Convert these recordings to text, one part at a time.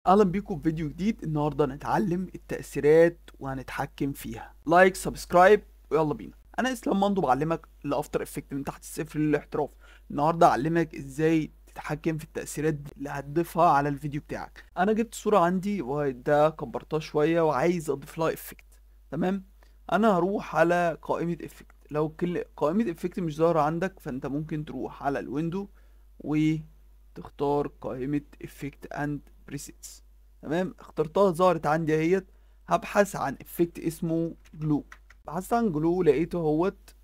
اهلا بيكم في فيديو جديد. النهارده هنتعلم التأثيرات وهنتحكم فيها. like، subscribe، ويلا بينا. انا اسلام مندو بعلمك ال After Effects من تحت الصفر للاحتراف. النهارده اعلمك ازاي تتحكم في التأثيرات اللي هتضيفها على الفيديو بتاعك. انا جبت صورة عندي وده كبرتها شوية وعايز اضيف لها effect. تمام، انا هروح على قائمة effect. لو قائمة effect مش ظاهرة عندك فانت ممكن تروح على ال window وتختار قائمة effect and presets. تمام، اخترتها، ظهرت عندي اهيت. هبحث عن effect اسمه glow. بحثت عن glow لقيته اهوت،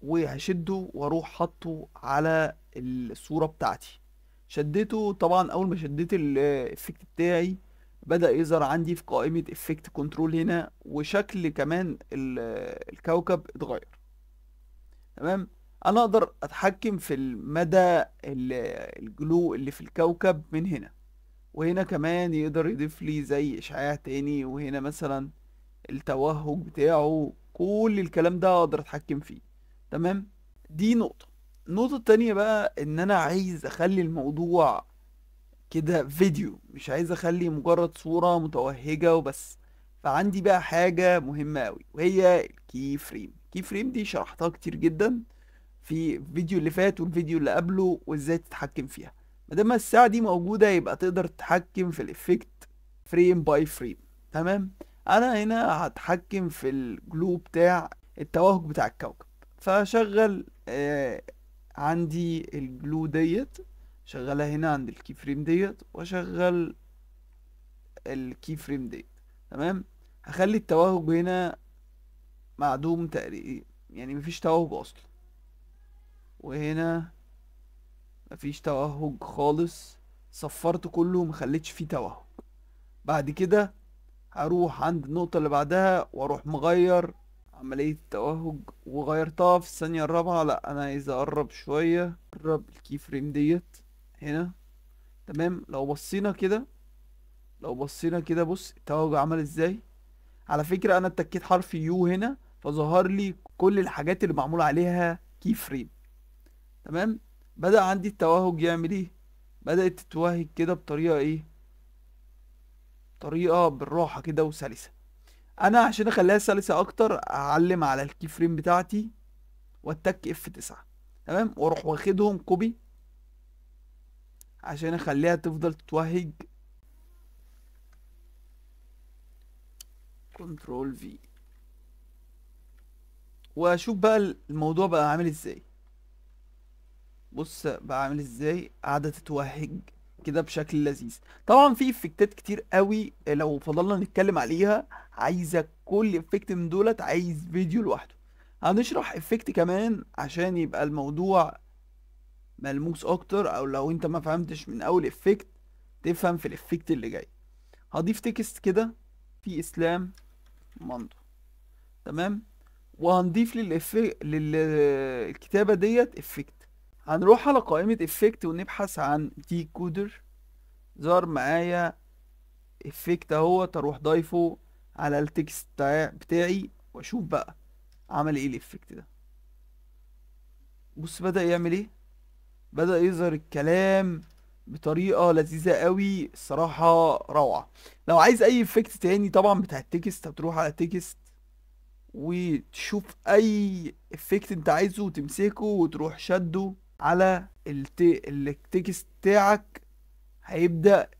وهشده واروح حاطه على الصورة بتاعتي. شديته، طبعا اول ما شديت ال effect بتاعي بدأ يظهر عندي في قائمة effect control هنا، وشكل كمان الكوكب اتغير. تمام، انا اقدر اتحكم في المدى ال glow اللي في الكوكب من هنا، وهنا كمان يقدر يضيف لي زي اشعاع تاني، وهنا مثلا التوهج بتاعه، كل الكلام ده اقدر اتحكم فيه. تمام، دي نقطة. النقطة التانية بقى ان انا عايز اخلي الموضوع كده فيديو، مش عايز اخلي مجرد صورة متوهجة وبس. فعندي بقى حاجة مهمة اوي وهي ال key frame. ال key frame دي شرحتها كتير جدا في الفيديو اللي فات والفيديو اللي قبله، وازاي تتحكم فيها. ما دام الساعة دي موجودة يبقى تقدر تتحكم في ال effect frame by frame. تمام، انا هنا هتحكم في ال glow بتاع التوهج بتاع الكوكب، فشغل عندي ال glow ديت، شغلها هنا عند ال key frame ديت، واشغل ال key frame ديت. تمام، هخلي التوهج هنا معدوم تقريبا، يعني مفيش توهج اصلا، وهنا مفيش توهج خالص، صفرت كله ومخليتش فيه توهج. بعد كده هروح عند النقطة اللي بعدها واروح مغير عملية التوهج، وغيرتها في الثانية الرابعة. لا، انا عايز اقرب شوية، اقرب ال key frame ديت هنا. تمام، لو بصينا كده بص التوهج عمل ازاي. على فكرة انا اتكيت حرف U هنا فظهر لي كل الحاجات اللي معمول عليها key frame. تمام، بدأ عندي التوهج يعمل ايه؟ بدأت تتوهج كده بطريقة ايه؟ طريقة بالراحة كده وسلسة. انا عشان اخليها سلسة اكتر اعلم على ال key frame بتاعتي واتك F 9. تمام، واروح واخدهم copy عشان اخليها تفضل تتوهج. control V، واشوف بقى الموضوع بقى عامل ازاي. بص بقى عامل ازاي، قاعدة تتوهج كده بشكل لذيذ. طبعا في effect ات كتير قوي لو فضلنا نتكلم عليها، عايزه كل effect من دولت عايز فيديو لوحده. هنشرح effect كمان عشان يبقى الموضوع ملموس اكتر، او لو انت ما فهمتش من اول effect تفهم في ال effect اللي جاي. هضيف text كده في اسلام مندو. تمام، وهنضيف للكتابة ديت effect. هنروح على قائمة effect ونبحث عن decoder. ظهر معايا effect اهوت، اروح ضايفه على ال text بتاعي واشوف بقى عمل ايه ال effect ده. بص بدأ يعمل ايه، بدأ يظهر الكلام بطريقة لذيذة قوي، الصراحة روعة. لو عايز اي effect تاني طبعا بتاع ال text هتروح على text وتشوف اي effect انت عايزه وتمسكه وتروح شده على ال text بتاعك، هيبدأ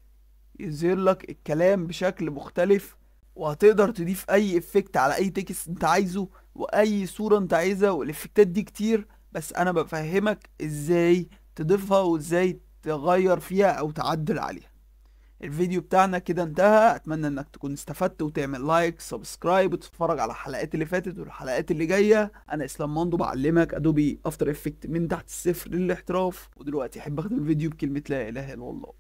يظهر لك الكلام بشكل مختلف، وهتقدر تضيف اي effect على اي text انت عايزه واي صورة انت عايزها. وال effect ات دي كتير، بس انا بفهمك ازاي تضيفها وازاي تغير فيها او تعدل عليها. الفيديو بتاعنا كده انتهى، اتمنى انك تكون استفدت وتعمل like، subscribe، وتتفرج على الحلقات اللي فاتت والحلقات اللي جايه. انا اسلام مندو بعلمك Adobe After Effects من تحت الصفر للاحتراف. ودلوقتي احب اختم الفيديو بكلمه لا اله الا الله.